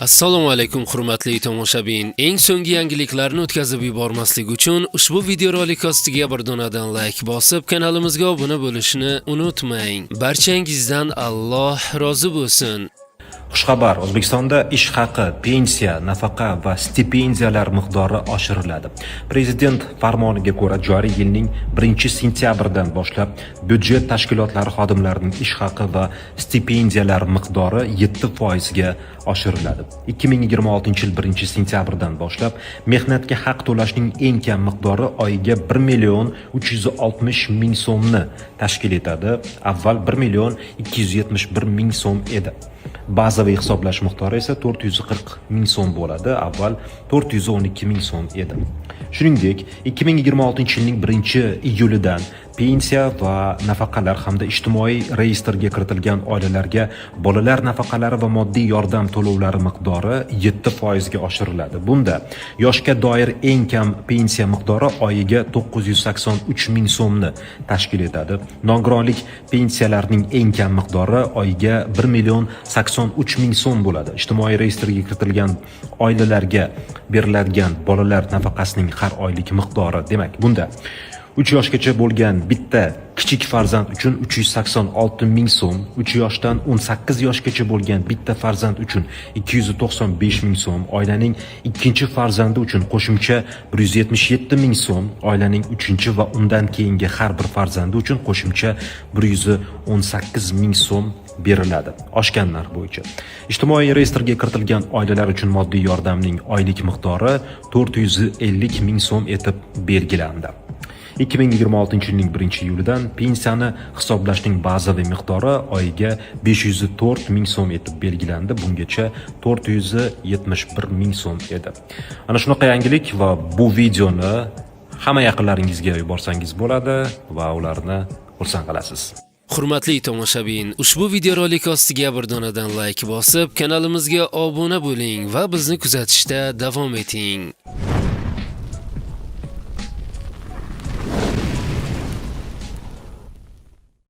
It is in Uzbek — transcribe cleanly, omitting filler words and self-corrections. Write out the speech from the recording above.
Assalomu alaykum, hurmatli tomoshabin. Eng so'nggi yangiliklarni o'tkazib yubormaslik uchun ushbu videorolik ostiga bir donadan like bosib, kanalimizga obuna bo'lishni unutmang. Barchangizdan Alloh rozi bo'lsin. Xushxabar: O'zbekistonda ish haqi, pensiya, nafaqa va stipendiyalar miqdori oshiriladi. Prezident farmoniga ko'ra, joriy yilning 1-sentyabridan boshlab byudjet tashkilotlari xodimlarining ish haqi va stipendiyalar miqdori 7% ga oshiriladi. 2026-yil 1-sentyabrdan boshlab mehnatga haq to'lashning eng kam miqdori oyiga 1 million 360 ming so'mni tashkil etadi. Avval 1 million 271 ming so'm edi. Bazaviy hisoblash miqdori esa 440 ming so'm bo'ladi. Avval 412 ming so'm edi. Shuningdek, 2026-yilning 1-iyulidan pensiya va nafaqalar hamda ijtimoiy reyestrga kiritilgan oilalarga bolalar nafaqalari va moddiy yordam to'lovlari miqdori 7% ga oshiriladi. Bunda yoshga doir eng kam pensiya miqdori oyiga 983 ming so'mni tashkil etadi. Nogironlik pensiyalarining eng kam miqdori oyiga 1 million 83 ming so'm bo'ladi. Ijtimoiy reyestrga kiritilgan oilalarga beriladigan bolalar nafaqasining har oylik miqdori, demak, bunda 3 yoshgacha bo'lgan bitta kichik farzand uchun 386 ming so'm, 3 yoshdan 18 yoshgacha bo'lgan bitta farzand uchun 295 ming so'm, oilaning ikkinchi farzandi uchun qo'shimcha 177 ming so'm, oilaning uchinchi va undan keyingi har bir farzandi uchun qo'shimcha 118 ming so'm beriladi oshgan narx bo'yicha. Ijtimoiy reyestrga kiritilgan oilalar uchun moddiy yordamning oylik miqdori 450 ming so'm etib belgilandi. 2026-yilning 1-iyulidan pensiyani hisoblashning bazaviy miqdori oyiga 504 ming so'm etib belgilandi. Bungacha 471 ming so'm edi. Ana shunaqa yangilik va bu videoni hamma yaqinlaringizga yuborsangiz bo'ladi va ularni xursand qilasiz. Hurmatli tomoshabin, ushbu videorolik ostiga bir donadan like bosib, kanalimizga obuna bo'ling va bizni kuzatishda davom eting.